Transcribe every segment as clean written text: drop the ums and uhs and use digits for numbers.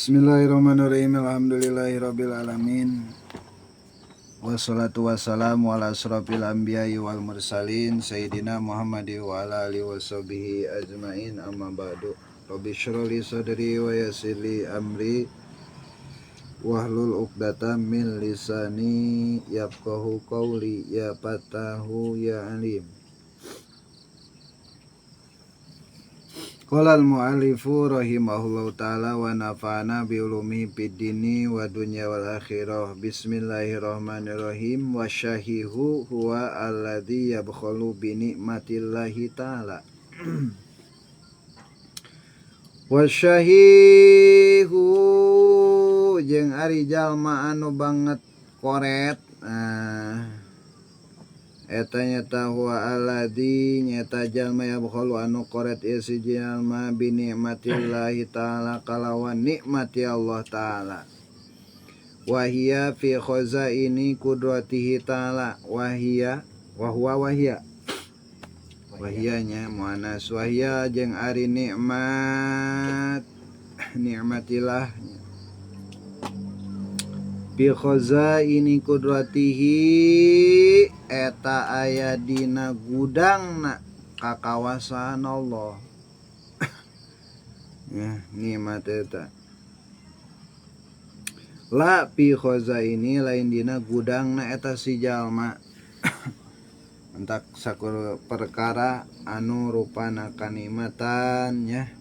Bismillahirrahmanirrahim. Alhamdulillahirabbil alamin. Wassalatu wassalamu ala asrafil anbiya'i wal mursalin sayyidina Muhammad wa ala alihi washabihi ajmain, amma ba'du. Rabbi shrah li sadri wa yassir li amri wahlul 'uqdatam min lisani yafqahu qawli, ya fatahu ya alim. Qala al-mu'allifu rahimahullahu ta'ala wa nafa'ana bi ulumihi fid dini wa dunya wal akhirah. Bismillahirrahmanirrahim. Wa syahihu huwa alladzi yabkhalu bi nikmatillahi ta'ala. Wa syahihu jeung ari jalma anu banget koret. Nah, eta nyata huwa alladzi nyata jalma yabkhalu anu koret ieu si jalma bi nikmatillahi ta'ala kalawan nikmati Allah ta'ala. Wahia fi khazaini qudratihi ta'ala. Wahia wa huwa wahia. Wahianya muannas wahia jeung ari nikmat nikmatillah fi khazaini qudratihi eta aya dina gudangna kakawasaan Allah. Ya, nikmat eta. La fi khazaini lain dina gudangna eta si jalma. Entak sakur perkara anu rupana kanikmatan nya.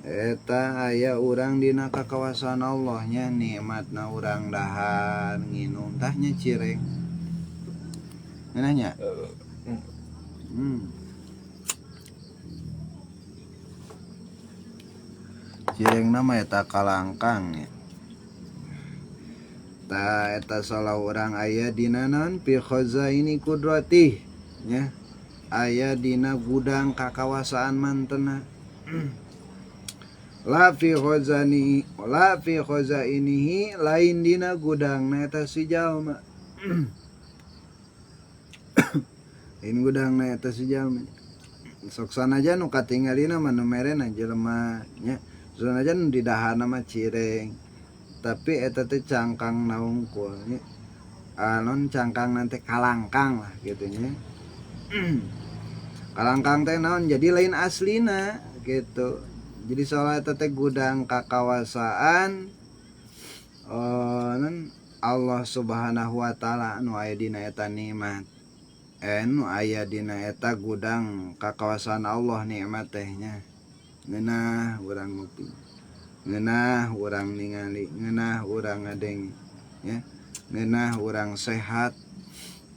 Eta aya urang dina kakawasaan Allah nya, nikmatna urang dahar nginum tah nya cireng. Ngeunah nya? Cirengna mah eta kalangkang nya. Ta eta salah urang aya dina naon fi khazaini qudratih nya. Aya dina gudang kakawasaan mantena. La fi khazani la fi khazainihi lain dina gudangna eta si jalma. Lain gudangna eta si jalma. Sok sanajan nu katingalina mah nu merena jelema nya. Sanajan nu didaharna mah cireng. Tapi eta teh cangkang naungkul nya. Non cangkang nanti kalangkang lah gitu nya. Kalangkang teh naon jadi lain aslina gitu. Jadi soalnya eta teh gudang kakawasaan non Allah Subhanahu wa taala nu aya dina eta nikmat. Nu aya dina eta gudang kakawasaan Allah nikmat teh nya. Ngeunah urang ngopi, ngeunah urang ningali, ngeunah urang ngadenge nya, ngeunah urang sehat.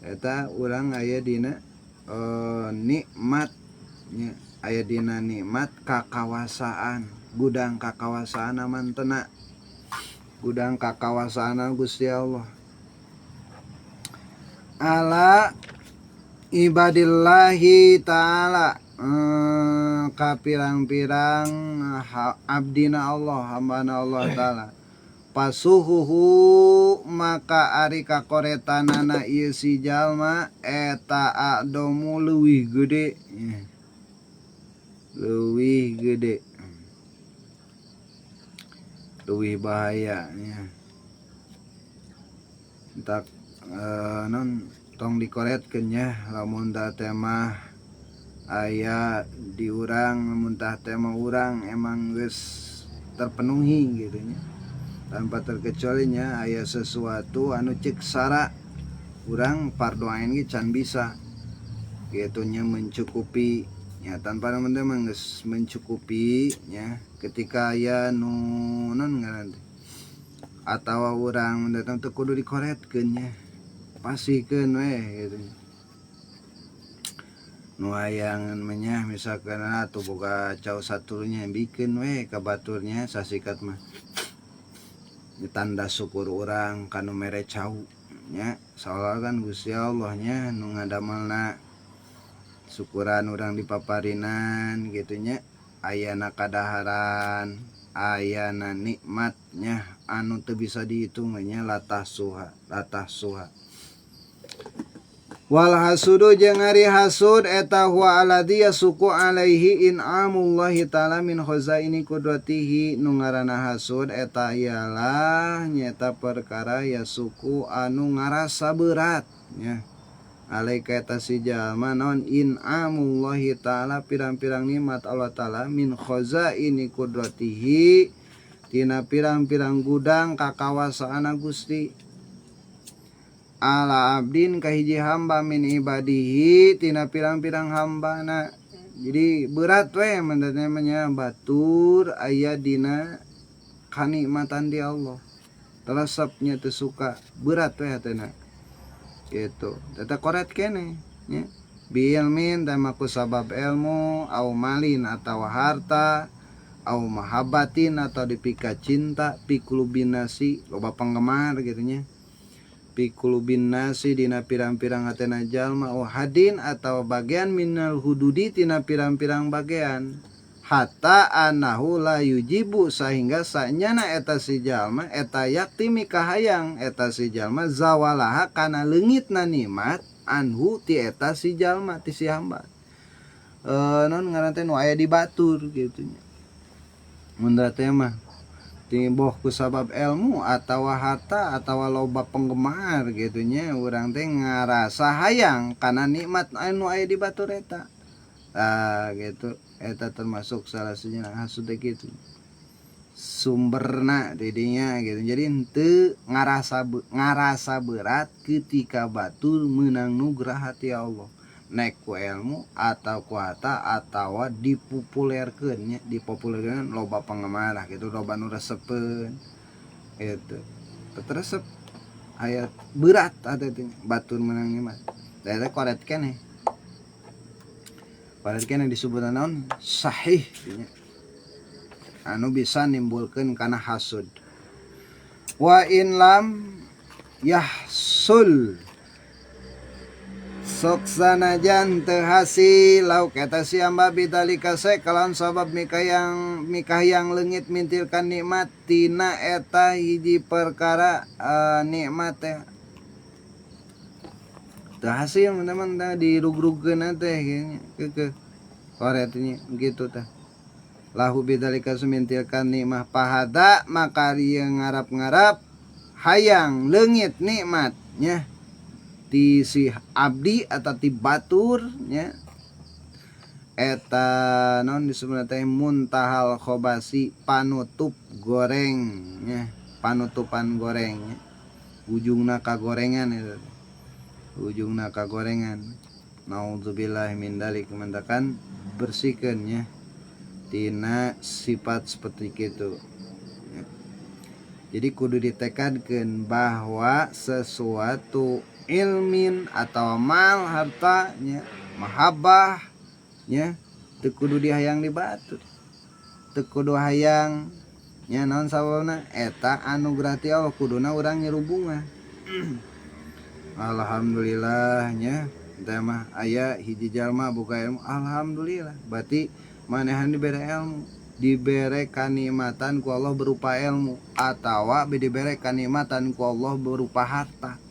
Eta urang aya dina nikmat nya, aya dina nikmat kakawasaan, gudang kakawasaan mantena, gudang kakawasaan Gusti Allah. Ala ibadillahi ta'ala, kapirang-pirang abdina Allah, hambana Allah ta'ala. Pasuhuhu maka ari kakoretanana ieu si jalma eta adomu leuwih gede. Leuwih gede, leuwih bahaya nya. Entak non tong dikoretkeun nya lamun tah teh mah aya di urang, lamun tah teh mah urang emang geus terpenuhi gitu nya. Tanpa terkecualinya aya sesuatu anu cek sara urang pardoain ge can bisa gitu nya, mencukupi nya, tanpa teh mah geus mencukupi nya. Ketika aya nu non ngaran teh atawa urang datang teu kudu dikoretkeun nya, pasihkeun we gitu. Nu hayangan mah nya misalkan atuh boga cau satunya bikeun we ka baturnya sasikat mah. Tanda syukur urang kanu mere cau nya, soalna kan Gusti Allah nya nu ngadamelna syukuran urang dipaparinan gitu nya, ayana kadaharan, ayana nikmatnya anu teu bisa dihitung nya, latah suha, latah suha. Wal hasudu jeung ari hasud eta huwa alladzi yasuku alaihi in'amullahi ta'ala min khazaini qudratihi. Nu ngaranna hasud eta ialah nyata perkara yasuku anu ngarasa berat nya alaika eta si jalma naon in'amullahi ta'ala pirang-pirang nikmat Allah ta'ala min khazaini qudratihi tina pirang-pirang gudang kakawasaana Gusti ala abdin ka hiji hamba min ibadihi tina pirang-pirang hambana. Jadi berat we namanya batur aya dina kanikmatan di Allah teresepnya teu suka berat we hatena gitu. Eta koret kene nya bi ilmin teh ku sabab ilmu au malin atawa harta au mahabbatin atau dipika cinta fi qulubin nasi loba penggemar gitu nya fi qulubin nasi dina pirang-pirang hatena jalma au hadin atau bagian minal hududi tina pirang-pirang bagian hatta anahu la yujibu sehingga sanyana eta si jalma eta yakti mikahayang eta si jalma zawalaha kana leungitna nikmat anhu ti eta si jalma ti si hamba non ngaran teh nu aya di batur gitu nya. Mun teh mah boh ku sabab ilmu atawa harta atawa loba penggemar gitu nya urang teh ngarasa hayang kana nikmat anu aya di batur eta. Ah gitu eta termasuk salah satunya hasud teh kitu. Sumberna didinya gitu. Jadi henteu ngarasa berat ketika batur meunang nugrah hati Allah. Naik ku ilmu atau ku harta atawa dipopulerkeun nya, dipopulerkeun loba penggemar lah gitu, loba nu resepeun gitu. Tetresep aya berat atuh teh batur meunang nikmat. Da eta koret keneh. Koret keneh disebutna naon? Sahih nya. Anu bisa nimbulkeun kana hasud. Wa in lam yahsul sok sanajan teu hasil lauk eta si hamba bidalika se kalawan sabab mikah yang leungit mintilkan nikmat tina eta hiji perkara nikmat teh teu hasil teman-teman teh dirugrugkeun teh keukeuh koret nya gitu teh lahu bidalika sumintilkan nikmah pahada maka ieu ngarap-ngarap hayang leungit nikmatnya ti si abdi atau ti batur nya eta naon disebutna teh muntahal khobasi panutup goreng nya panutupan goreng nya ujungna kagorengan eta ujungna kagorengan. Naudzubillah min dalik mentakan bersihkeun nya tina sifat seperti itu ya. Jadi kudu ditekadkeun bahwa sesuatu ilmin atau mal harta nya mahabbah nya teu kudu dihayang di batur teu kudu hayang nya naon sababna eta anugerah ti Allah kuduna urang nyerubungan. Alhamdulillah nya teh mah aya hiji jalma boga ilmu alhamdulillah berarti manehan dibere ilmu dibere kanikmatan ku Allah berupa ilmu atawa dibere kanikmatan ku Allah berupa harta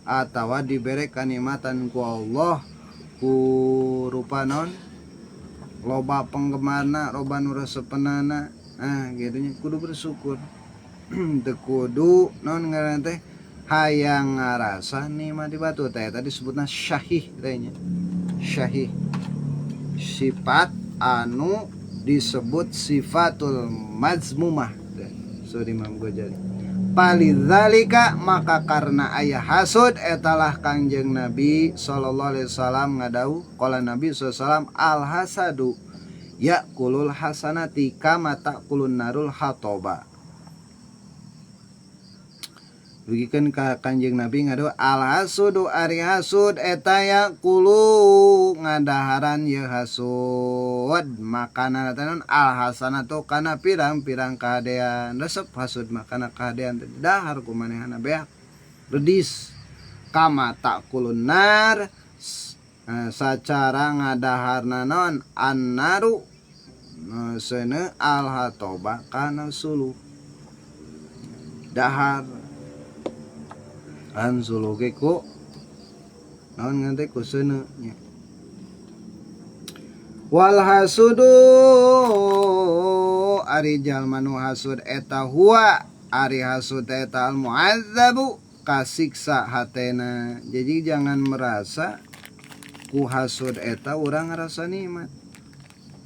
atawa dibere kanikmatan ku Allah ku rupa non loba penggemarna loba nu resepenana. Ah gitu nya kudu bersyukur. Teu kudu non ngaranna teh hayang ngarasa nikmat di batu teh tadi disebutna syahih teh nya. Syahih sifat anu disebut sifatul mazmumah teh. So Imam Ghazali palidzalika maka karena aya hasud etalah Kangjeng Nabi sallallahu alaihi wasallam ngadau qala Nabi sallallahu alaihi wasallam al hasadu ya'kulul hasanati kama ta'kulun narul hatoba. Dugikeun ka Kangjeng Nabi ngadu al hasudu ari hasud eta ya'kulu ngadaharan ye hasud makanan eta naon al hasanatu kana pirang-pirang kahadean resep hasud makana kahadean teh dahar ku manehna beak redis kama ta'kulun nar sacara ngadaharna naon annaru seuneu al hatoba kana suluh dahar an suluh ge ku Naon ngan teh ku seuneu nya. Wal hasudu ari jalma nu hasud eta huwa ari hasud eta al mu'adzabu kasiksa hatena. Jadi jangan merasa ku hasud eta urang ngarasa nikmat.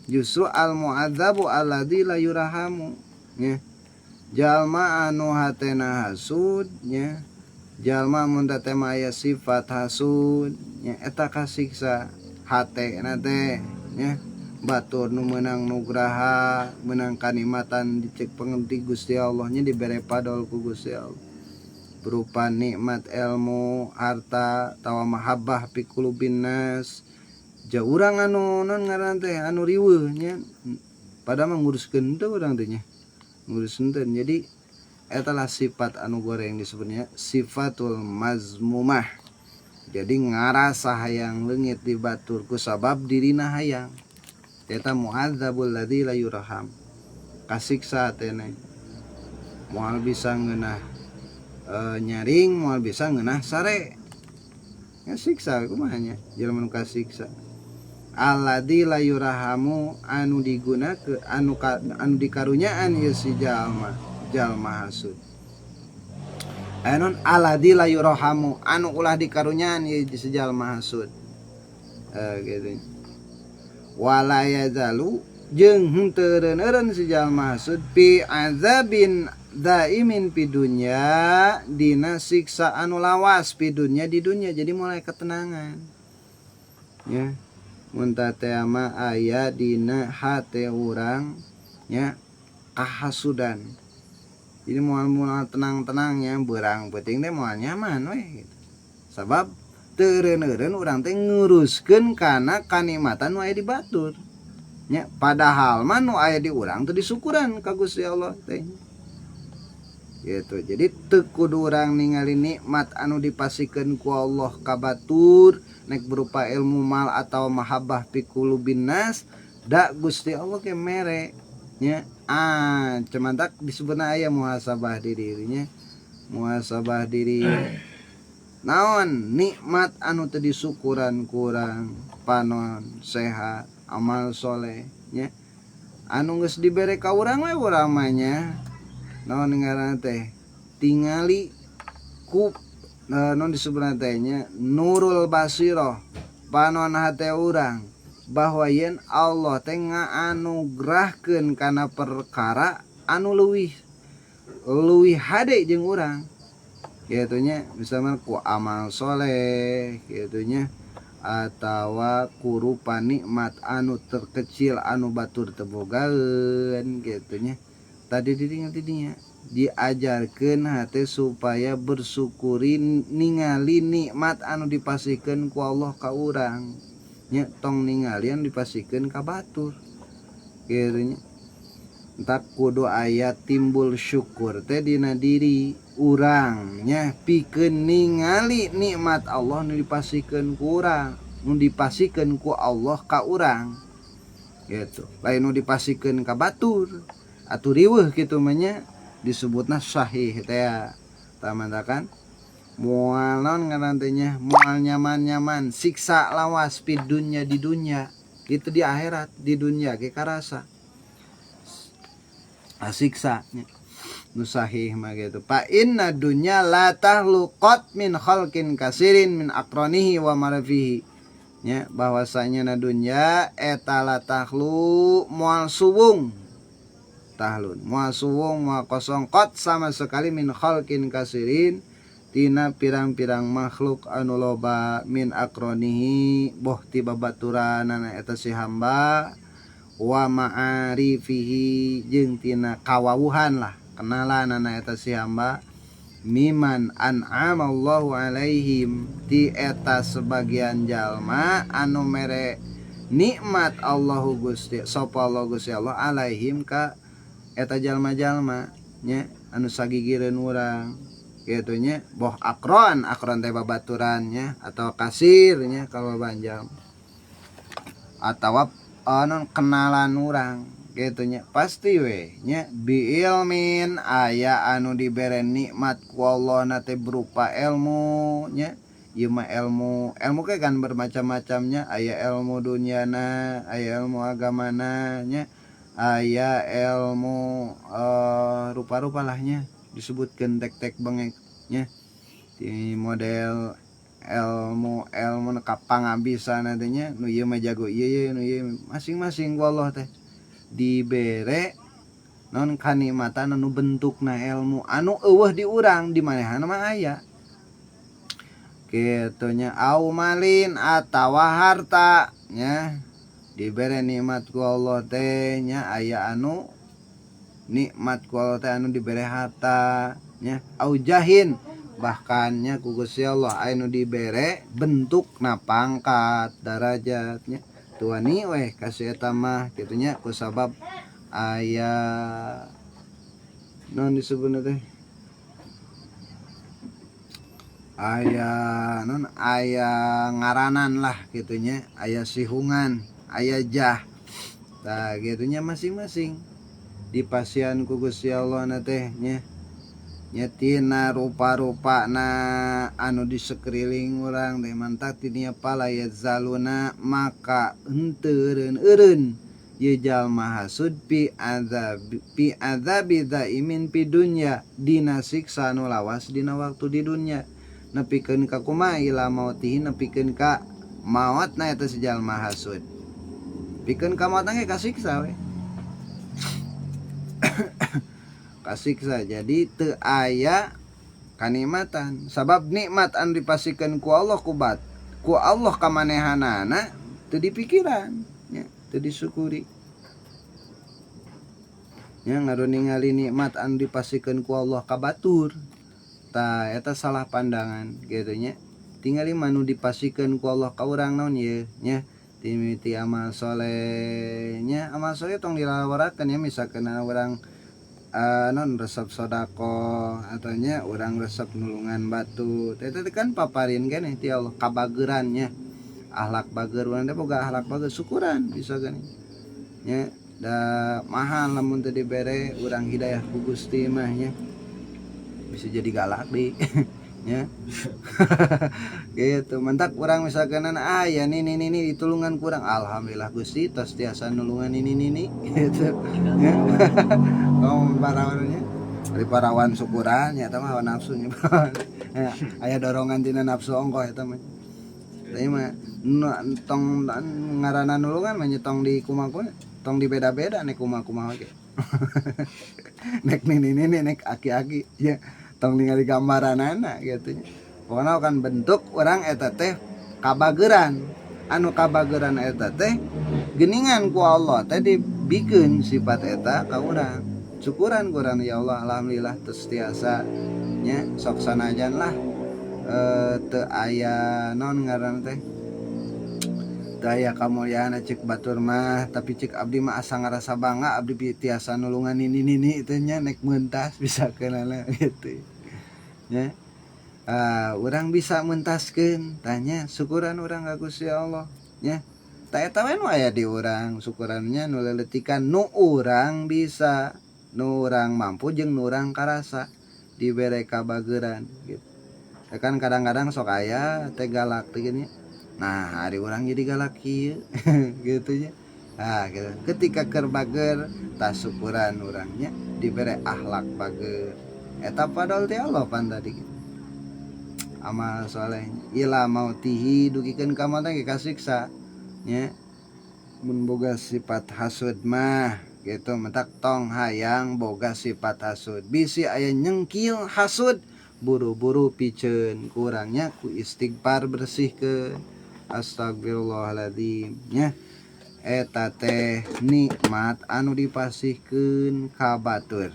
Justru al mu'adzabu alladzi la yurahamu nya. Jalma anu hatena hasud nya. Jalma mun teh mah aya sifat hasud nya eta kasiksa hatena teh nya. Batur nu meunang nugraha, meunang kanikmatan dicek pangenti Gusti Allah nya dibere padol ku Gusti Allah. Berupa nikmat ilmu, harta, tawa mahabbah fi qulubin nas. Ja urang anu non ngaranna teh anu riweuh nya. Padahal mah nguruskeun teu urang teh nya. Ngurus henteu. Jadi eta lah sifat anu goreng disebutnya sifatul mazmumah. Jadi ngarasa hayang leungit di batur ku sabab dirina hayang. Eta mu'adzabul ladzi la yurham. Kasiksa teh moal bisa ngeunah nyaring, moal bisa ngeunah sare. Ngasiksa kumaha nya jelema nu kasiksa. Alladzi la yurhamu anu digunakeun anu dikarunyaan ieu si jalma, jalma hasud. Anon alladzi la yurhamu anu ulah dikarunyaan ieu si jalma hasud. Gitu. Wala yazalu jeung henteu eureun-eureun si jalma hasud fi azabin daimin fi dunya dina siksa anu lawas fi dunya di dunya. Jadi mulai ketenangan ya. Mun teh mah aya dina hate urang nya kahasudan. Jadi moal tenang-tenang nya beurang peuting teh moal nyaman we gitu. Sabab teu eureun-eureun urang teh nguruskeun kana kanikmatan nu aya di batur. Nya padahal mah nu aya di urang teu disukuran ka Gusti Allah teh. Gitu. Jadi teu kudu urang ningali nikmat anu dipasikeun ku Allah ka batur nek berupa ilmu mal atau mahabbah fi qulubin nas da Gusti Allah ke mere nya. Ah, cuman tak disebutna aya muhasabah diri nya. Muhasabah diri. Naon nikmat anu teu disukuran kurang panon sehat amal soleh nya. Anu geus dibere ka urang we urang mah nya. Naon ngaranna teh tingali ku non disebutna teh nya nurul basiroh panon hate urang bahwa yen Allah teh ngaanugrahkeun kana perkara anu leuwih leuwih hade jeung urang kitu nya, misalnya ku amal soleh kitu nya atawa ku rupa nikmat anu terkecil anu batur teu bogaeun kitu nya. Tadi didinya tidinya diajarkeun hate supaya bersyukuri ningali nikmat anu dipasihkeun ku Allah ka urang nya, tong ningali anu dipasihkeun ka batur kitu nya. Entak kudu aya timbul syukur teh dina diri urang nya pikeun ningali nikmat Allah nu dipasihkeun ku urang, nu dipasihkeun ku Allah ka urang gitu. Lain nu dipasihkeun ka batur atuh riweuh kitu mah nya disebutna sahih teh tamantakan moal naon ngaran teh nya, moal nyaman-nyaman siksa lawas pi dunya di dunya itu di akhirat di dunya ge karasa siksa nya. Nu sahih mah gitu. Fa inna dunya la tahluqat min khalqin kasirin min aqranihi wa marafihi nya, bahwasanya na dunya eta la tahlu moal suwung tahlun moal suwung moal kosong qat sama sekali min khalqin kasirin tina pirang-pirang makhluk anu loba min aqranihi boh ti babaturanana eta si hamba wa ma'arifihi jeung tina kawawuhan lah kenalanana eta si hamba miman an'amallahu alaihim ti eta sebagian jalma anu mere nikmat Allahu Gusti sapa Allah Gusti Allah alaihim ka eta jalma-jalma nya anu sagigireun urang kitu nya, boh akron akron teh babaturan nya atau kasir nya kalau banjam atawa anu kenalan urang kitu nya, pasti we nya bi ilmin aya anu dibere nikmat ku Allah na teh berupa ilmu nya, Ieu mah ilmu, ilmu ke kan bermacam-macamnya, aya ilmu duniana, aya ilmu agamana nya, aya ilmu rupa-rupa lah nya, disebutkeun tek-tek bengek nya. Di model ilmu ilmu nu kapangabisan teh nya, nu ieu mah jago ieu ye, nu ieu masing-masing ku Allah teh dibere non kanikmatan anu bentukna ilmu anu eueuh di urang, di manehna mah aya. Kitu nya, au malin atawa harta nya, dibere nikmat ku Allah teh nya, aya anu nikmat ku Allah teh anu dibere harta nya, au jahin bahkan nya ku Gusti Allah aya nu dibere bentukna pangkat darajat nya, tuani weh kasih eta mah kitu nya, kusabab aya naon disebutna teh, aya non aya ngaranan lah kitu nya, aya sihungan, aya jah. Tah kitu nya, masing-masing dipasihan ku Gusti Allah na teh nya, nya tina rupa-rupa na anu di sekeliling urang teh. Mantak ti dinya fala yazaluna, maka henteu eureun-eureun ye jalma hasud fi azabi daimin fi dunya, dina siksa anu lawas dina waktu di dunya, nepikeun ka kumaha, ila mautihi, nepikeun ka maotna eta si jalma hasud, pikeun ka maotna ge kasiksa we, kasiksa. Jadi teu aya kanikmatan, sabab nikmat anu dipasikeun ku Allah ku bat ku Allah ka manehanana teu dipikiran nya, teu disyukuri nya. Ngaru ningali nikmat anu dipasikeun ku Allah ka batur, tah eta salah pandangan gitu nya. Tingali mah nu dipasikeun ku Allah ka urang naon ye nya, timiti amal soleh nya. Amal soleh tong dilawarakeun ya, misalkeun urang non resep sodakoh atau nya urang resep nulungan batu, eta teh kan paparin keneh ti Allah kabageran nya, akhlak bager. Urang teh boga akhlak bager, syukuran bisa geuning nya, da mahal lamun teu dibere urang hidayah ku Gusti mah nya, bisa jadi galak di nya gitu. Mentak urang misalkan ah ya nih nih nih ditulungan kurang, alhamdulillah Gusti tos tiasa nulungan ini nih nih gitu ya. Kamu parawannya dari parawan syukuran ya, mah hawa nafsu nya, aya dorongan tina nafsu ongkoh eta mah. Tapi mah tong ngaranna nulungan mah tong di kumaha, tong di beda-beda, nek kumaha-kumaha ge, nek nih nih nih, nek aki-aki ya, tong ningali gambaranana gitu nya. Pokoknya kan bentuk orang eta teh kabageran, anu kabageran eta teh geningan ku Allah teh dibikeun sifat eta ka urang, syukuran ku urang, ya Allah alhamdulillah tos tiasa nya. Sok sanajan lah teu aya naon ngaranna teh, teu aya kamulyaan cek batur mah, tapi cek abdi mah asa ngarasa bangga abdi tiasa nulungan ini nini teh nya, nek mentas bisa kenana gitu nya. Urang bisa mentaskeun tanya, syukuran urang ka Gusti Allah nya. Tah eta we nu aya di urang, syukurannya nu leletikan, nu urang bisa, nu urang mampu jeung nu urang karasa dibere kabageran gitu. Ya kan kadang-kadang sok aya teh galak teh gini, nah hari urang jadi galak kieu gitu nya. Nah gitu, ketika keur bager tah syukuran urangnya dibere akhlak bager, eta fadol ti Allah pan tadi amal soleh. Ila mautihi, dugikeun ka maot ge kasiksa nya mun boga sifat hasud mah gitu. Mentak tong hayang boga sifat hasud, bisi aya nyengkil hasud buru-buru piceun kurangnya ku istighfar, bersihkeun, astagfirullahaladzim nya. Eta teh nikmat anu dipasihkeun ka batur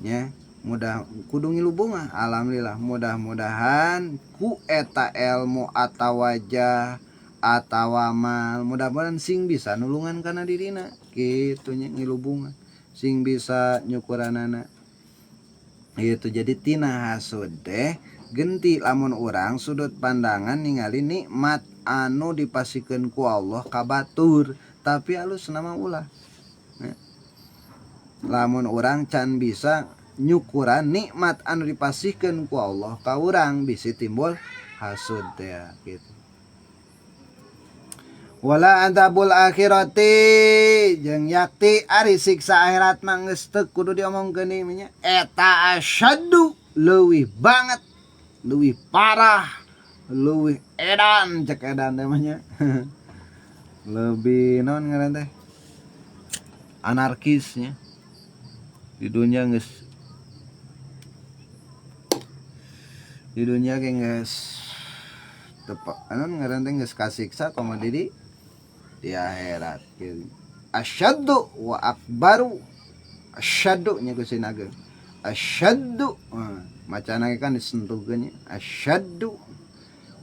nya, mudah kudu ngilu bungah, alhamdulillah. Mudah-mudahan ku eta ilmu atawa jah atawa mal, mudah-mudahan sing bisa nulungan kana dirina kitu nya, ngilu bungah sing bisa nyukuranana gitu. Jadi tina hasud teh genti lamun urang sudut pandangan ningali nikmat anu dipasikeun ku Allah ka batur, tapi alus nama ulah ya. Lamun urang can bisa nyukuran nikmat anu dipasihkeun ku Allah ka urang, bisi timbul Hasud teh gitu. Wala adzabul akhirati jeung yakti ari siksa akhirat mah geus teu kudu diomongkeun deui nya. Eta asyaddu leuwih banget, leuwih parah, leuwih edan cek edan teh mah nya. Lebih naon ngaran teh? Anarkisnya. Di dunia geus di dunia ge geus tepak anu ngaran teh geus kasiksa komo di akhirat gitu. Asyaddu wa akbaru, asyaddu nya ku sinageung asyaddu macana kan disentuhkeun nya asyaddu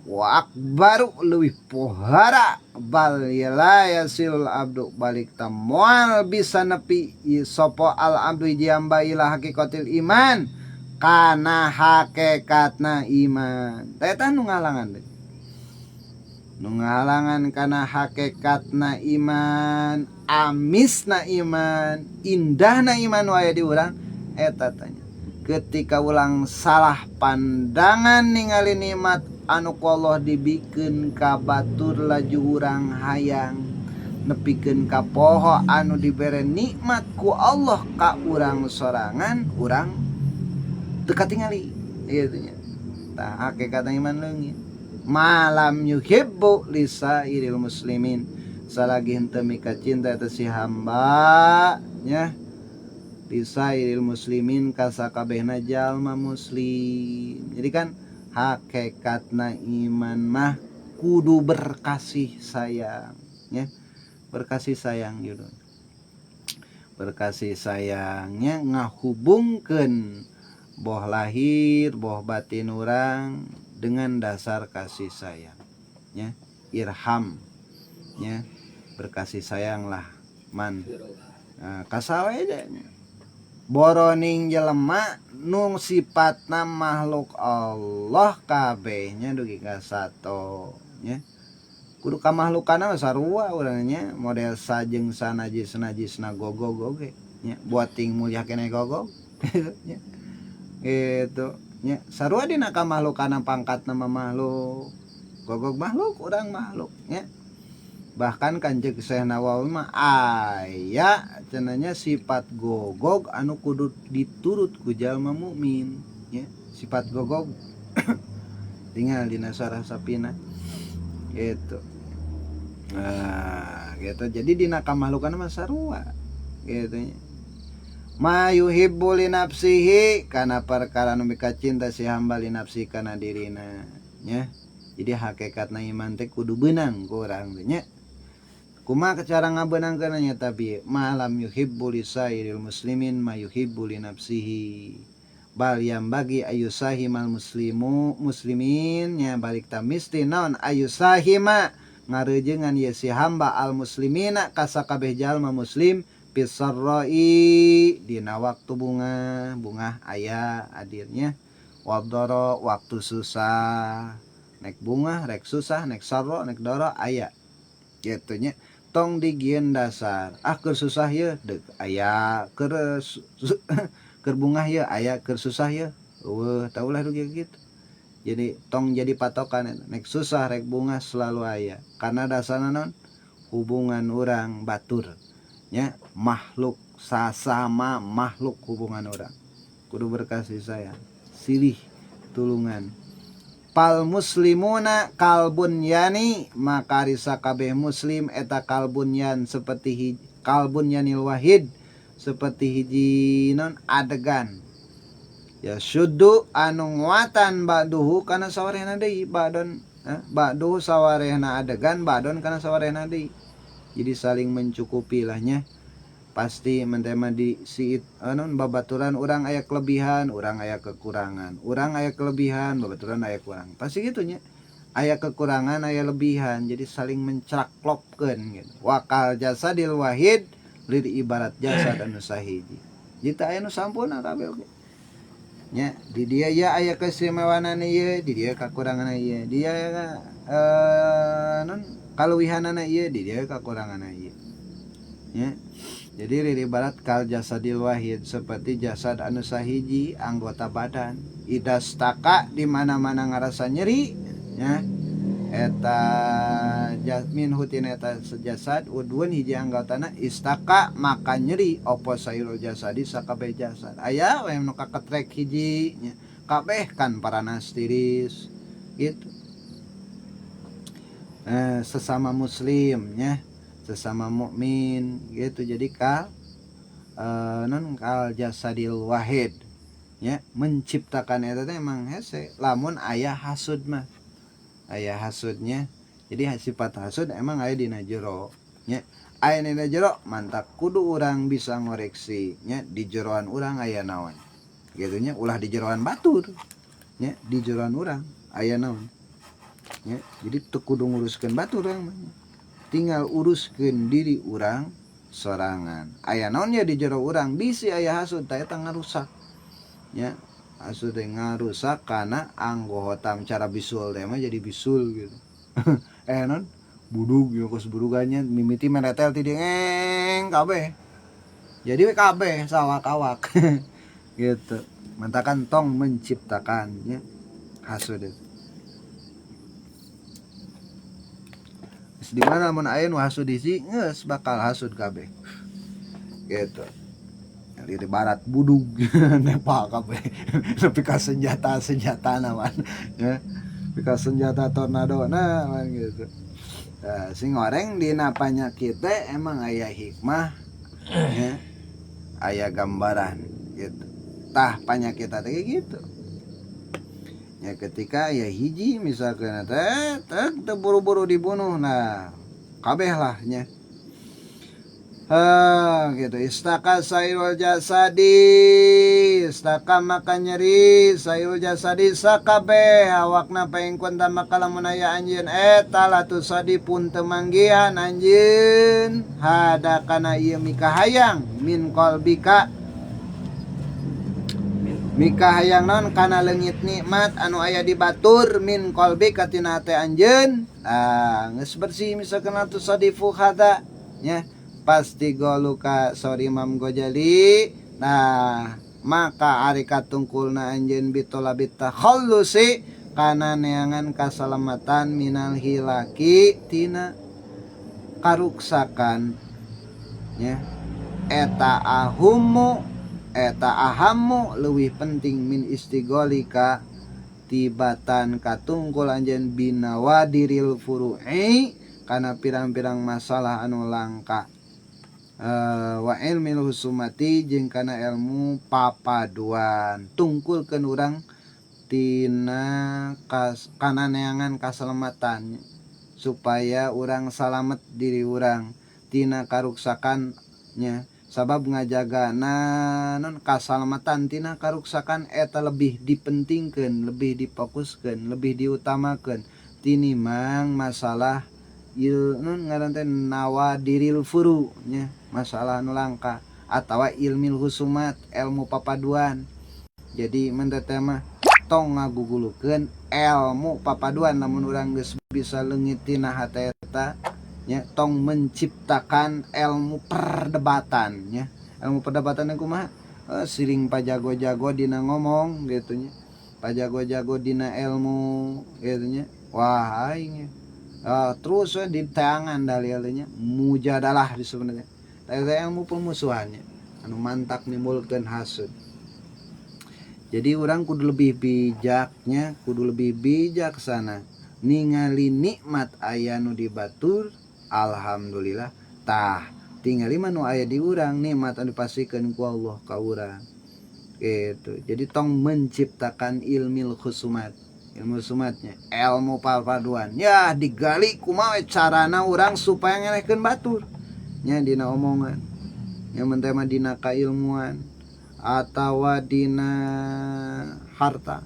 wa akbaru leuwih pohara bal la yasil abdu balik ta moal bisa nepi sapa al abdu hiji hamba ila hakikatil iman kana hakikatna iman. Eta nu ngahalangan teh. Nu ngahalangan kana hakikatna iman, amisna iman, indahna iman nu aya di urang eta tanya. Ketika ulang salah pandangan ningali nikmat anu ku Allah dibikeun ka batur laju urang hayang nepikeun ka poho anu dibere nikmat ku Allah ka urang sorangan, urang teu katingali kitu nya. Tah hakikatna iman leungit. Malam yuhibbu lisairil muslimin salagi henteu mika cinta eta si hamba nya lisairil muslimin ka sakabehna jalma muslim. Jadi kan hakikatna iman mah kudu berkasih sayang nya, berkasih sayang gitu. Berkasih sayangnya ngahubungkeun boh lahir boh batin urang dengan dasar kasih sayang nya, irham nya, berkasih sayanglah man. Nah, kasawe nya boroning jelema nu sifatna makhluk Allah kabehnya dugi ka sato nya, kudu ka makhlukana mah sarua urang nya, model sajeng sanajis najisna gogog oge nya, buat ting mulia keneh gogog nya gitu nya, sarua dina ka makhlukana pangkatna mah makhluk, gogog makhluk, urang makhluk nya. Bahkan kan cek Syekh Nawawi mah aya cenanya sifat gogog anu kudu diturut ku jalma mukmin nya, sifat gogog tinggal dina Syarah Sapina gitu. Nah, gitu. Jadi dina kamahlukana mah sarua gitu nya. Ma yuhibbu li nafsihi kana perkara nu mika cinta si hamba li nafsi kana dirina nya. Jadi hakikatna iman teh kudu beunang ku urang teh nya. Kumaha cara ngabeunangkeunna nya tapi malam yuhibbu li sairil muslimin ma yuhibbu li nafsihi bal yang bagi ayusahimal muslimu muslimin nya balik ta misti naon ayusahima ngareujeungan ye si hamba al muslimina ka sakabeh jalma muslim fisarra'i dina waktu bunga bunga aya hadirnya wadoro waktu susah nek bunga rek susah nek sarro nek doro aya kitu nya. Tong digieun dasar ah keur susah ye deuk aya keur keur bungah ye aya keur susah ye eueuh taulah dugi kitu. Jadi tong jadi patokan nek susah rek bunga selalu aya karena dasarna non hubungan urang batur nya, makhluk sasama makhluk hubungan urang kudu berkasih sayang silih tulungan. Pal muslimuna kalbun yani maka risa kabeh muslim eta kalbunyan seperti kalbunyanil wahid seperti hiji non adegan ya syuddu anu nguatan ba'duhu kana sawarehna deui ba'don ba'duhu sawarehna adegan ba'don kana sawarehna deui. Jadi saling mencukupi lah nya. Pasti mentema di si anon babaturan urang aya kelebihan, urang aya kekurangan, urang aya kelebihan, babaturan aya kurang. Pasti gitu nya. Aya kekurangan, aya lebihan. Jadi saling mencaklopkeun gitu. Wakal jasadil wahid lir ibarat jasad anu sahiji. Jadi aya nu sampurna kabeh oge. Nya di dia ya aya keistimewaanana ieu, di dia kakuranganna ieu. Dia non kaluwihanana ieu, di dia kakuranganna ieu. Nya. Jadi lir ibarat kal jasadil wahid seperti jasad anu sahiji anggota badan. Idastaka di mana-mana ngarasa nyeri Nya eta minhu tina eta jasad udwun hiji anggotana istaka maka nyeri opo sairul jasadi sakabeh jasad. Aya we nu kaketrek hiji nya kabeh kan paranas tiris gitu. Sesama muslim nya, sesama mukmin gitu. Jadi kal non kal jasadil wahid nya, menciptakan eta teh emang hese lamun aya hasud mah, aya hasudnya. Jadi sifat hasud emang aya dina jero nya, aya dina jero mantak kudu urang bisa ngoreksi nya di jeroan urang aya naon gitu nya, ulah di jeroan batur nya, di jeroan urang aya naon nya. Jadi teu kudu nguruskeun batur urang mah, tinggal uruskeun diri urang sorangan. Aya naon nya di jero urang, bisi aya hasud tah eta ngarusak nya, hasud teh ngarusak kana anggohotam cara bisul teh mah jadi bisul gitu. Non budug ya kos budugannya mimiti meretel ti dieu ngeng kabeh. Jadi we kabeh sawak-awak gitu. Mantakan tong menciptakan nya hasud itu. Geus di mana mun aya nu hasud hiji geus bakal hasud kabeh. Gitu. Di barat budug nepa kabeh. Nepi ka senjata-senjatana man ya. Nepi ka senjata tornado na man gitu. Nah, sing goreng dina panyakit teh emang aya hikmah ya, aya gambaran gitu. Tah panyakit teh gitu. Ya ketika aya hiji misalkan teh teu buru-buru dibunuh, nah kabeh lah nya. Gitu. Istaka sairul jasadi, istaka maka nyeri sairul jasadi sakabeh awakna paingkun maka lamun aya anjeun eta latusadi pun teu manggihan anjeun hada kana ieu mikahayang min qalbika mikahayang naon kana leungit nikmat anu aya di batur min qalbika tina hate anjeun. Ah geus bersih misalkan latusadifu hada nya pasti goluka sorry Imam Ghazali. Nah maka ari katungkulna anjeun bitolabit takhallusi kana neangan kasalamatan minal hilaki tina karuksakan nya eta ahumu eta ahamu leuwih penting min istigolika tibatan katungkul anjeun binawadiril furu'i kana pirang-pirang masalah anu langka. Wa ilmil husumati jeung kana ilmu papaduan tungkulkeun urang tina kana neangan kasalamatan supaya urang salamet diri urang tina karuksakan nya sabab ngajaga naon kasalamatan tina karuksakan eta lebih dipentingkeun, lebih difokuskeun, lebih diutamakeun tinimang masalah il nun ngaran teh nawadiril furu nya masalah nu langka atawa ilmil husumat ilmu papaduan. Jadi mun teh mah tong ngagugulukeun ilmu papaduan lamun urang geus bisa leungit tina hate eta nya, tong menciptakan ilmu perdebatan nya. Ilmu perdebatan teh kumaha? Siring pajago-jago dina ngomong gitu nya, pajago-jago dina ilmu gitu nya. Wah aing nya. Terus we di teangan dalilnya mujadalah disebutnya. Eta ilmu pemusuhannya anu mantak nimbulkeun hasud. Jadi urang kudu lebih bijaknya, kudu lebih bijaksana ningali nikmat aya nu dibatur, alhamdulillah. Tah tingali mah nu aya di urang nikmat anu dipasihkeun ku Allah ka urang. Gitu. Jadi tong menciptakan ilmil khusumat. Ilmu sumatnya, ilmu papaduan. Ya digali kumaha carana urang supaya ngelehkeun batur. Nya dina omongan. Nya mun teh mah dina kailmuan atawa dina harta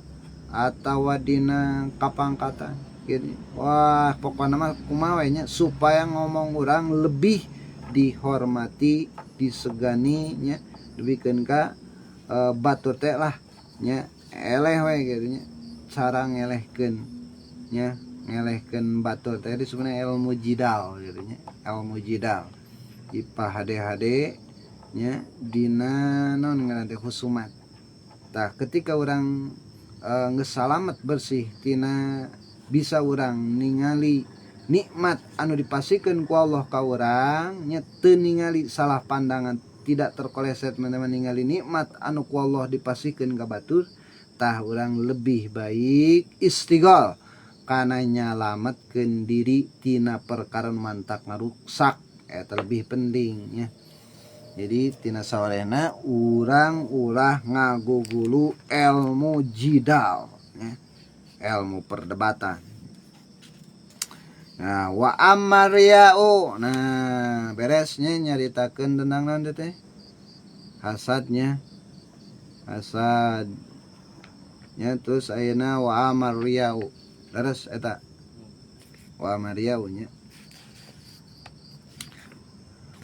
atawa dina kapangkatan gitu. Wah, pokona mah kumaha we nya supaya ngomong urang lebih dihormati, disegani nya, dugikeun ka batur teh lah nya eleh we gitu nya. Cara ngelehkeun nya, ngelehkeun batur teh disebutna ilmu jidal gitu nya, ilmu jidal. Ipa hade-hade nya dina naon ngaran teh husumat. Tah ketika urang geus salamet bersih tina Bisa urang ningali nikmat anu dipasihkeun ku Allah ka urang nya, teu ningali salah pandangan, tidak terkoleset teman-teman, ningali nikmat anu ku Allah dipasihkeun ka batur. Tah, urang lebih baik istighol kana nyalametkeun diri tina perkara nu mantak ngaruksak. Eta lebih penting nya. Jadi tina sawarehna urang ulah ngagugulu ilmu jidal nya, ilmu perdebatan. Nah, wa ammar riya'u. Nah, beresnya nyaritakeun tentang naon teh? Hasadnya. Hasad. Ya, terus ayeuna wa ammar riya'u. Terus eta. Wa ammar riya'u nya.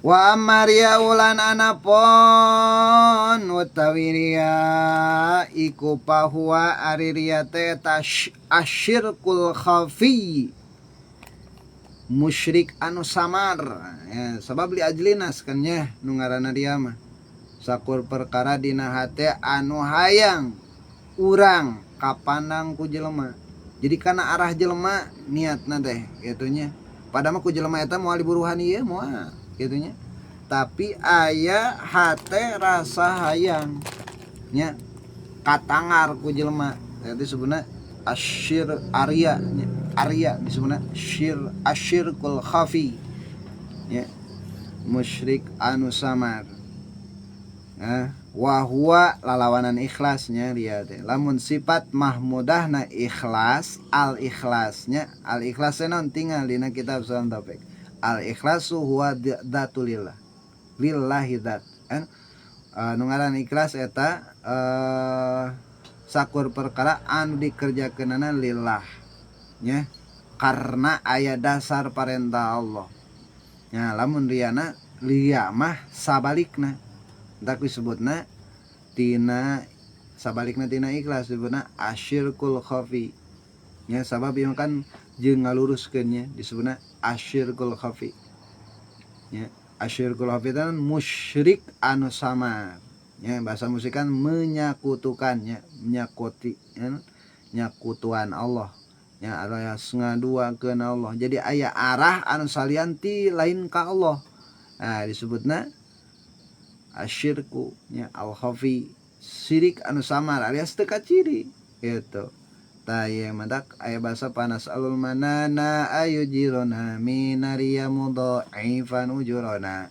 Wa ammar riya'u lan anapun utawi riya iku fahuwa ari riya teh eta asyirkul khafi, musyrik anu samar ya, sabab li ajlinas kan nya. Nu ngaranna dia mah sakur perkara dina hate anu hayang urang kapandang ku jelema, jadi kana arah jelema niatna teh kitu nya. Padahal mah ku jelema eta moal diburuhan ieu moal kitu nya, tapi aya hate rasa hayang nya katangar ku jelema. Jadi sebenarnya asyir arya nya, arya disebutna asyirkul khafi ya, musyrik anu samar. Nah, wa huwa lalawanan ikhlasnya dia teh. Lamun sifat mahmudahna ikhlas, al ikhlasnya, al ikhlas naon, tinggal dina kitab Sulam Taufik. Al ikhlasu huwa dzatulillah, lillahi dzat kan. Nu ngaran ikhlas eta sakur perkara anu dikerjakeunana lillah nya, karena aya dasar parentah Allah nya. Lamun riana, ria mah sabalikna, entak disebutna tina sabalikna tina ikhlas, disebutna asyirkul khafi nya. Sabab ieu kan jeung ngaluruskeun nya, disebutna asyirkul khafi nya. Asyirkul khafi itu kan musyrik anu samar nya. Bahasa musyrik kan menyakutukan nya, menyakoti nya, nyakutuan Allah nya, alias ngaduakeun Allah. Jadi aya arah anu salian ti lain ka Allah. Nah, disebutna asyirku nya al khafi, syirik anu samar alias teu kaciri gitu. Tah, ieu matak aya bahasa panas alul manana ayujirona minaria mudha'ifan ujurona,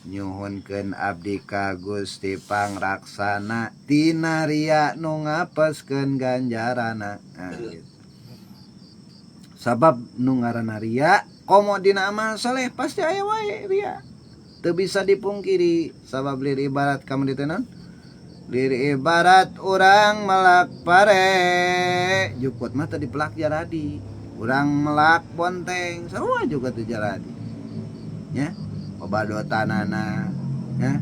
nyuhunkeun abdi ka Gusti Pangraksana tina ria nu ngapeskeun ganjarana. Nah, gitu. Sabab nu ngaranna ria komo dina amal soleh pasti aya wae ria, teu bisa dipungkiri. Sabab lir ibarat kamu ditenon, lir ibarat urang melak pare, jukut mah teu dipelak jaradi. Urang melak bonteng sarua juga teu jaradi nya, babadotanana nya.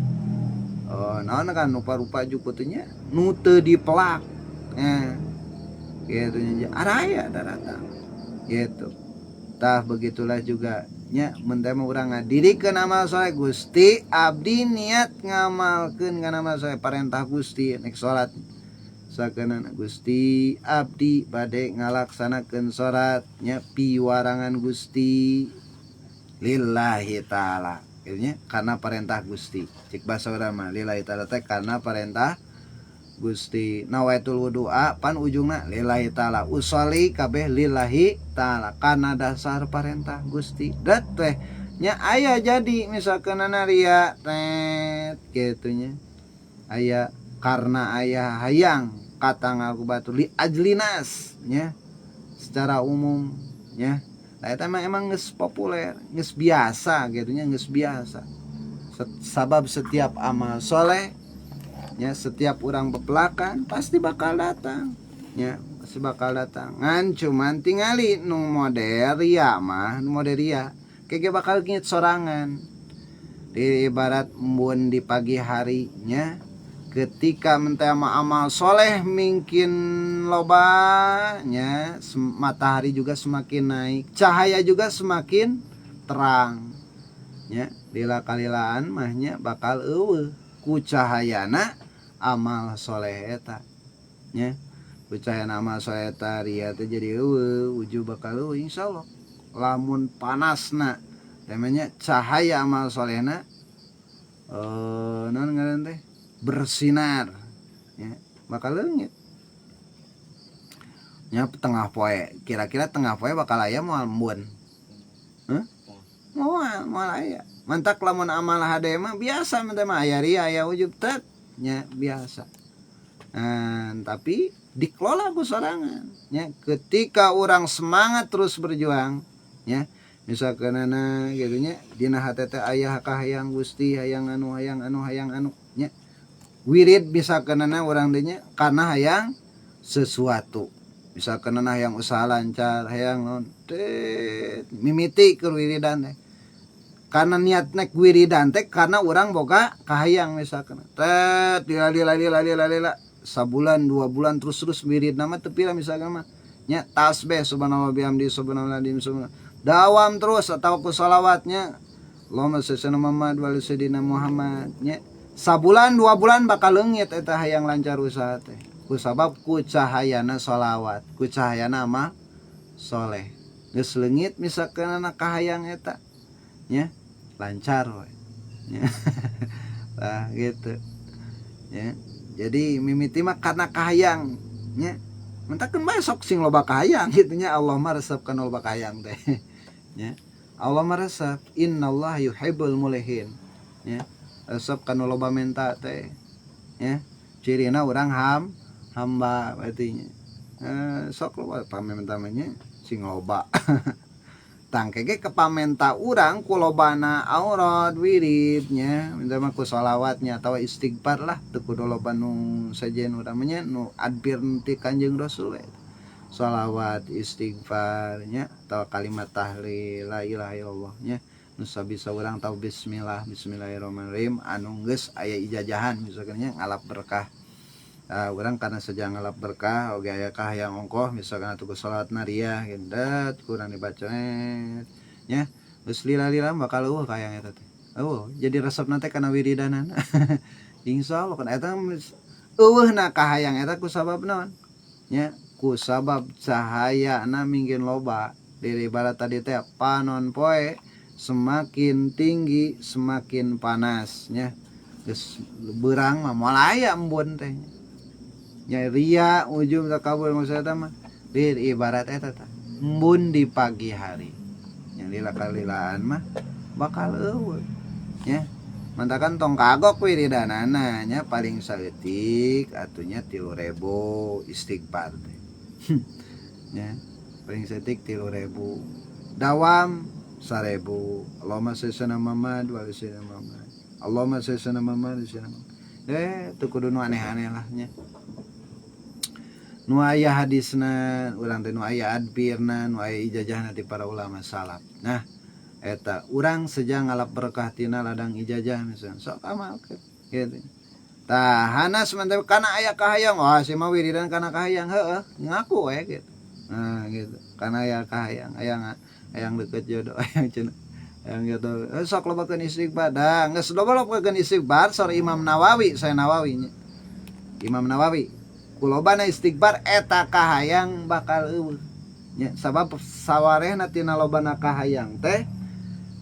Oh, naon kan rupa-rupa jukut nya nu teu dipelak nya gitu nya, araya daratan gitu. Tah, begitulah juga nya mun teh mah urang ngadirikeun amal soleh. Gusti, abdi niat ngamalkeun kana amal soleh parentah Gusti, nek salat sakeunana, Gusti, abdi bade ngalaksanakeun salat nya, piwarangan Gusti, lillahi taala gitu nya, karena perintah Gusti. Cik bahasa urang mah lillahi taala teh karena perintah Gusti. Nawaitul wudu'a pan ujungna lillahi taala, usolli kabeh lillahi taala, karena dasar perintah Gusti. Dat teh nya aya. Jadi misalkan ria tet gitu nya, aya karena aya hayang kata ngaku batur, li ajlinas nya secara umum nya. Nah, eta mah emang geus populer, geus biasa gitu nya, geus biasa. Sabab setiap amal soleh ya, setiap orang pepelakan pasti bakal datang ya, pasti bakal datang. Ngan cuman tingali nu model ria mah, nu model ria kayak bakal ngit sorangan. Di ibarat embun di pagi harinya, ketika mentema amal soleh mungkin lobanya, matahari juga semakin naik, cahaya juga semakin terang nya. Lila kalilaan mahnya bakal eueuh ku cahayana amal soleh eta nya. Ku cahayana amal soleh eta ria teh jadi eueuh, ujub bakal eueuh insyaallah. Lamun panasna namanya cahaya amal solehna naon ngaran teh bersinar ya, bakal leungit nya tengah poe, kira-kira tengah poe bakal aya moal embun? Heuh? Moal, moal aya. Mantak lamun amal hade mah biasa mah mah aya ria, aya ujub tet nya biasa. Nah, tapi dikelola ku sorangan nya, ketika orang semangat terus berjuang nya, misalkan gitu nya, dina hate teh aya kahayang Gusti, hayang anu, hayang anu, hayang anu nya, wirid bisa kenana urang teh nya karena hayang sesuatu, bisa kenana hayang usaha lancar, hayang naon teh, mimiti keur wiridan teh karena niat nek wiridan teh karena orang boga kahayang. Misalkan tet lila lila lila lila lila sabulan 2 bulan terus terus wirid nama teu pira, misalkan mah nya tasbih subhanallah bihamdi subhanallah subhanallah dawam terus, atau ku salawatnya Allahumma sholli ala Muhammad wa ala sayyidina Muhammad nya, sabulan 2 bulan bakal leungit eta hayang lancar usaha teh, ku sabab ku cahayana sholawat, ku cahayana amal soleh geus leungit. Misalkan anak kahayang eta nya lancar we nya. Nah, gitu ya, jadi mimiti mah karena kahayang nya. Mentakeun bae sok sing loba kahayang gitu nya, Allah mah resep kana loba kahayang teh nya. Allah mah resep, innallaha yuhibbul mulihin nya, resep kana loba menta teh nya, cirina urang hamba berarti nya. Sok loba pamenta mah nya, sing loba tangke ge kepamenta urang ku lobana aurad wiridnya, minta mah ku sholawatnya atau istighfar lah, teu kudu loba nu sejen urang mah nya, nu adbir ti Kanjeng Rasul we. Sholawat, istighfarnya, atau kalimat tahlil la ilaha illallah nya, nu sabisa urang tau bismillah, bismillahirrahmanirrahim, anu geus aya ijajahan misalkan nya, ngalap berkah. Urang karena sejak ngalap berkah oge aya kahayang ongkoh misalkan atuh ku salat nariyah gitu kurang dibaca nya, geus lila-lila bakal eueuh kahayang eta teh, eueuh, jadi resepna teh kana wiridanana insyaallah kan eta eueuhna kahayang eta ku sabab naon nya, ku sabab cahayana mingkin loba. Dari ibarat tadi teh panon poe semakin tinggi semakin panas nya, geus beurang mah moal aya embun teh nya. Ria, ujub, takabur maksudna mah dir ibarat eta tah embun di pagi hari nya, lila kalilaan mah bakal eueuh nya. Mantakan tong kagok wiridanana nya, paling saeutik atuh nya 3000 istighfar teh nya, paling saeutik 3000, dawam 1000, Allahumma sholli ala Muhammad wa ala sayyidina Muhammad, Allahumma sholli ala Muhammad wa ala Muhammad, teu kudu nu aneh-aneh lah nya, nu aya hadisna urang teh, nu aya adbirna, nu aya ijazahna ti para ulama salaf. Nah, eta urang seja ngalap berkah tina ladang ijazah misalnya, sok amalkeun gitu. Tah hanas mantep kana aya kahayang, wah si mah wiridan kana kahayang, heueuh ngaku we gitu. Nah gitu, kana aya kahayang, hayang hayang deket jodoh, hayang cenah hayang jodoh, sok lobakeun istighfar. Dah geus loba lobakeun istighfar, saur Imam Nawawi, saya Nawawi nya, Imam Nawawi, kulobana istighfar eta kahayang bakal eueuh nya, sabab sawarehna tina lobana kahayang teh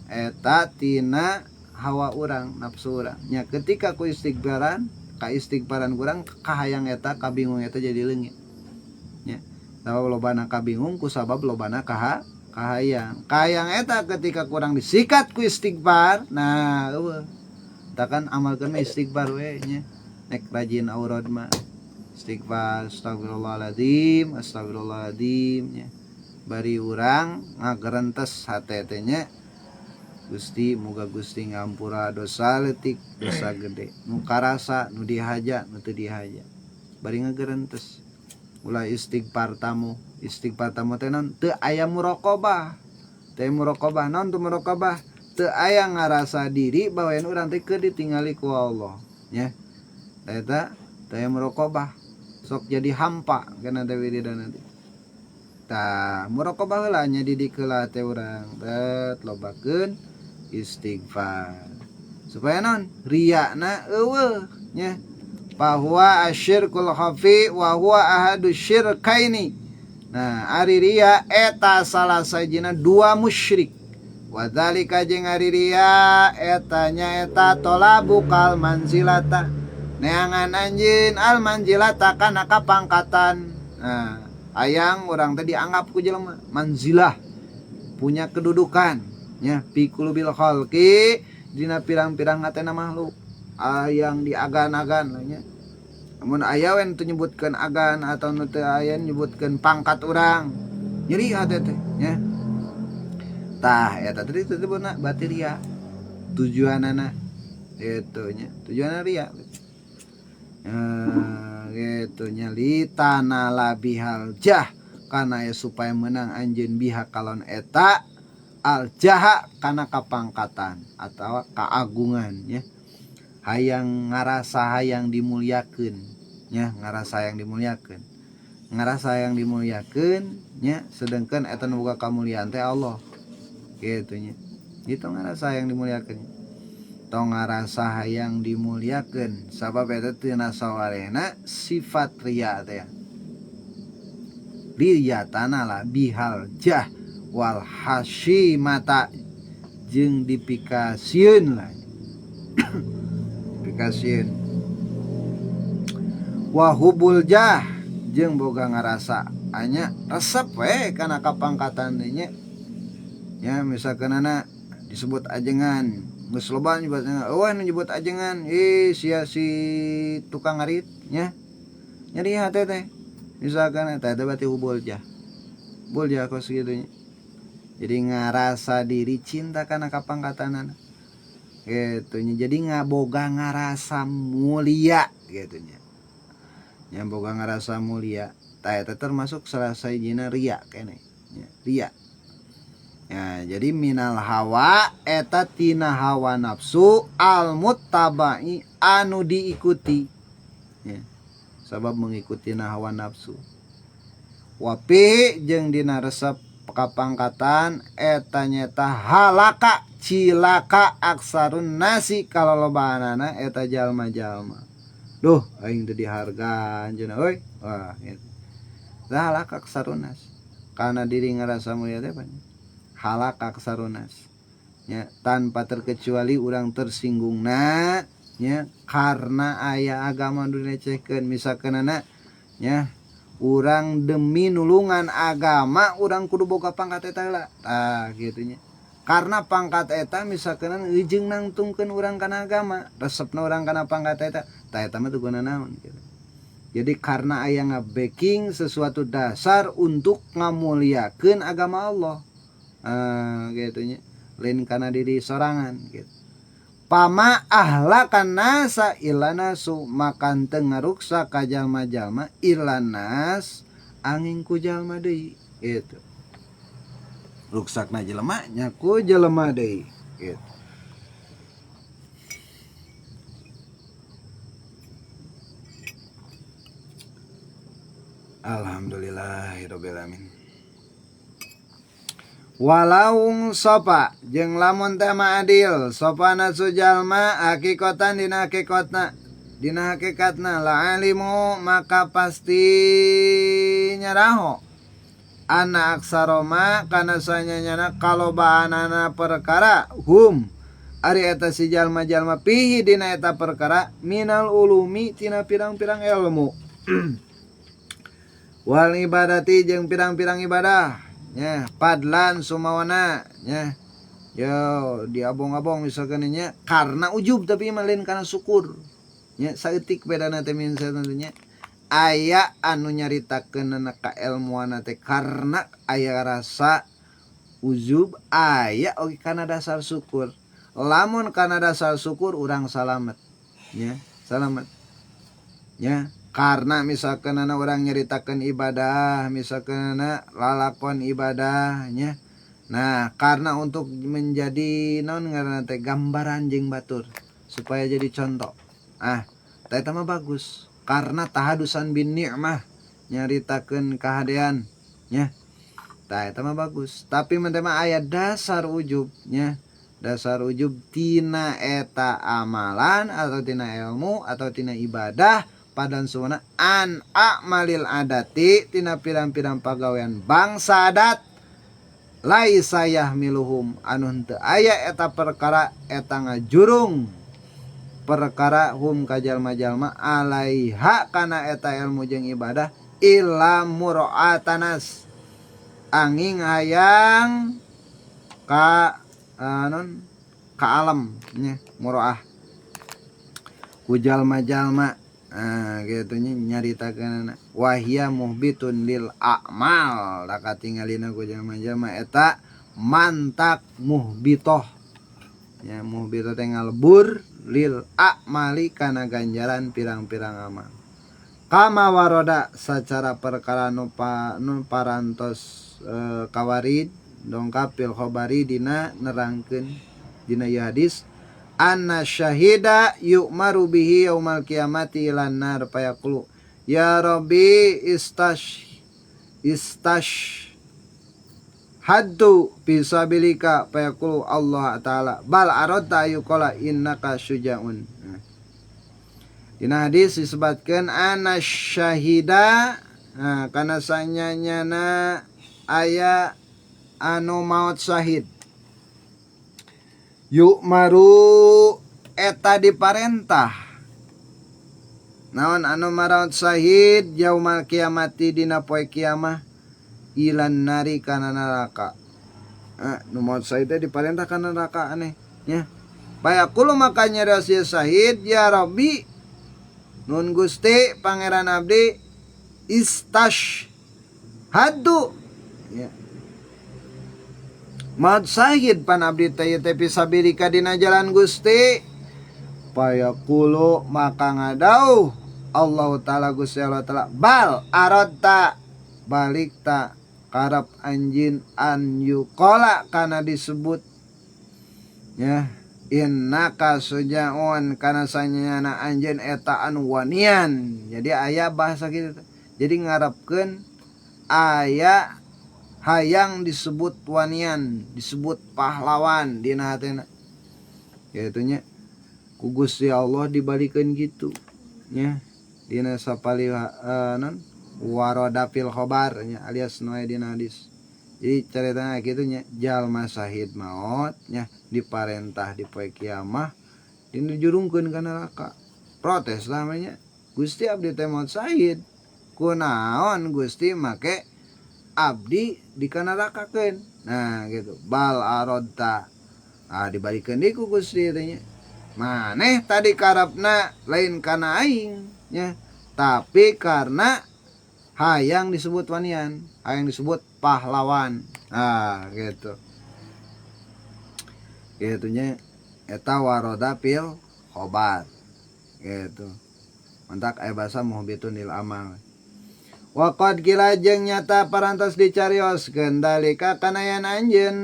eta tina hawa urang, nafsu urang nya. Ketika ku istighfaran, ka istighfaran kurang kahayang eta, kabingung eta jadi leungit nya, sabab lobana kabingung ku sabab lobana kahayang. Kahayang eta ketika kurang disikat ku istighfar, nah eueuh. Takan amalkeun mah istighfar we nya, nek rajin aurad mah istighfar, astagfirullahaladzim, astagfirullahaladzim nya, bari urang ngagerentes hate teh nya, Gusti, muga Gusti ngampura dosa leutik dosa gede, nu karasa, nu dihaja, nu teu dihaja, bari ngagerentes. Ulah istighfar tamu. Istighfar tamu teh naon? Teu aya muraqabah teh. Muraqabah naon tuh? Muraqabah teu aya ngarasa diri bahwa yang urang teh keur ditingali ku Allah nya, eta teu aya muraqabah, sok jadi hampa kana teh wiridan nanti. Tah muraqabah heula nya, didik heula teh urang tet lobakeun istighfar supaya non riana eueuh nya. Fahuwa asyirkul khafi wa huwa ahadu syirkaini. Nah, ari ria eta salah sajina dua musyrik. Wa dzalika jeung ari ria eta nyaeta tolabukal manzilata. Neangan anjeun al manzilata kana kapangkatan. Nah, hayang urang teh dianggap ku jelema manzilah, punya kedudukan nya fi qulubil khalqi dina pirang-pirang hatena makhluk. Hayang diagan-agan lah nya. Mun aya we nu teu nyebutkeun agan atau nu teu aya nyebutkeun pangkat urang, nyeri hate teh nya. Tah eta teh disebutna berarti ria. Tujuanana kitu nya, tujuanna ria. Gitu nya litanala bihal jah kana ya supaya menang anjeun biha kalon eta al jaha kana kapangkatan atau keagungan nya. Hayang ngarasa hayang dimuliakeun nya, ngarasa hayang dimuliakeun, ngarasa hayang dimuliakeun nya, sedangkan eta nu boga kamuliaan teh Allah kitu nya. Itu ngarasa hayang dimuliakeun, tong ngarasa hayang dimuliakeun sabab eta tina sawarehna sifat ria teh. Ria tanala bihal jah wal hasyimata jeung dipikasieun lah. Dipikasieun wa hubul jah jeung boga ngarasa anya resep we kana kapangkatan teh nya. Ya misalkeunana disebut ajengan, geus loba nyebut ajengan, eueuh nu nyebut ajengan, ih sia si tukang ngarit nya. Nyeri hate teh. Misalkan eta teh berarti hubul jah. Hubul jah kos kitu nya. Jadi ngarasa diri cinta kana kapangkatanana. Gitu nya. Jadi ngaboga ngarasa mulia gitu nya. Nya boga ngarasa mulia. Tah eta termasuk salah sahijina ria keneh nya, ria. Ya, jadi minal hawa eta tina hawa nafsu al muttabai anu diikuti. Ya, sabab mengikuti na hawa nafsu. Wa fihi jeung dina resep kapangkatan eta nyeta halaka cilaka aksarun nasi kalolobaanana eta jalma-jalma. Duh aing teu dihargaan cenah euy. Wah gitu. Tah halaka aksarun nas. Karena diri ngarasa mulia teh banyak. Halaka aksarun nas. Ya, tanpa terkecuali urang tersinggungna nya karena aya agama nu dilecehkeun misalkeunana nya urang demi nulungan agama urang kudu boga pangkat eta heula. Tah kitu nya. Karena pangkat eta misalkeun eujeung nangtungkeun urang kana agama, resepna urang kana pangkat eta, tah eta mah teu guna naon kitu. Jadi karena aya ngabacking sesuatu dasar untuk ngamuliakeun agama Allah. Kitu nya. Lain kana diri sorangan kitu. Pama ahlakan nasa illa nasu, maka teu ngaruksak ka jalma-jalma illa nas angin ku jalma deui kitu. Ruksakna jelema nya ku jelema deui kitu. Alhamdulillahirabbil alamin. Walaung sopa jeung lamun teh mah adil sopana sujalma hakikatan dina hakikatna dina hakikatna la alimu maka pasti nyaraho anna aksaroma kana sanyanyana kalobaanana perkara hum ari eta si jalma-jalma pihi dina eta perkara minal ulumi tina pirang-pirang ilmu wal ibadati jeung pirang-pirang ibadah nya padlan sumawana nya yo diabong-abong misalkan nya karena ujub tapi mah lain karena syukur nya saeutik bedana teh misalkan nya aya anu nyaritakeunana kaelmuanna teh karena aya rasa ujub aya oge kana dasar syukur. Lamun kana dasar syukur urang salamet nya salamet nya karena misalkan ana urang nyaritakeun ibadah misalkan ana lalakon ibadah nya. Nah karena untuk menjadi naon ngaranna teh gambaran jeung batur supaya jadi contoh. Ah tah eta mah bagus karena tahadusan bin ni'mah nyaritakeun kahadean nya. Tah eta mah bagus tapi mun teh mah aya dasar ujub nya. Dasar ujub tina eta amalan atau tina ilmu atau tina ibadah padan suwana an a'malil adati tina pirang-pirang pagawean bangsa adat laisa yahmiluhum anu henteu aya eta perkara eta ngajurung perkara hum ka jalma-jalma alaiha kana eta ilmu jeung ibadah illa mura'atanas angin hayang ka non ka alam nya muraah ku jalma-jalma. Ah, gitu nya nyaritakeunana wahia muhbitun lil a'mal da katingalina ku jalma-jalma eta mantak muhbitoh nya, muhbitoh teh ngalebur, lil a'mali kana ganjaran pirang-pirang amal, kama waroda secara perkara nu nu parantos kawarid dongkap fil khobari dina nerangkeun dina ieu hadis anna syahida yu'maru bihi yaumal qiyamati ilan nar fayaqulu ya rabbi istash haddu fi sabilika fayaqulu Allah ta'ala bal aradta ayuqala innaka syuja'un. Nah. Dina hadis disebutkan anna syahida, nah, kana sanyanyana aya anu maut syahid, yu'maru eta diparentah naon anu maraot syahid yaumal kiamati dina poe kiamah ilan nari kana neraka. Ah, nu maut syahid teh diparentah kana neraka, aneh nya. Fayaqulu maka nyarios ieu syahid, ya Rabbi nun Gusti Pangeran abdi, istash hadu ya maut syahid pan abdi teh teh fisabilika dina jalan Gusti. Fayaqulu maka ngadauh Allah Ta'ala Gusti Allah Ta'ala, bal aradta balik ta karep anjin an yuqala kana disebut ya innaka sujaun kana sanyana anjeun eta anu wanian. Jadi aya bahasa gitu, jadi ngarepkeun aya hayang disebut wanian, disebut pahlawan dina hatena kitu nya. Ku Gusti Allah dibalikeun gitu nya dina sapali non waroda fil khobar nya alias nu aya dina hadis. Jadi caritana kitu nya, jalma syahid maot nya diparentah di poe kiamah dijurungkeun ka neraka. Protes lah nya, Gusti, abdi teh maot syahid, kunaon Gusti make abdi dikanarakakeun? Nah gitu, bal arodta, ah, dibalikeun deui ku Gusti teh nya, maneh tadi karepna lain kana aing nya, tapi karena hayang disebut wanian, hayang disebut pahlawan. Ah gitu gitu nya, eta waroda fil khobar gitu, mantak aya bahasa muhbitun lil amal. Waqad qila jeung nyata parantos dicarioskeun dalika kana yen anjeun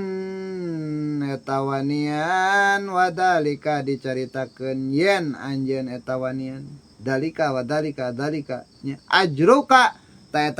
eta wanian, wadalika dicaritakeun yen anjeun eta wanian, dalika wadalika dalika nya ajruka ta eta.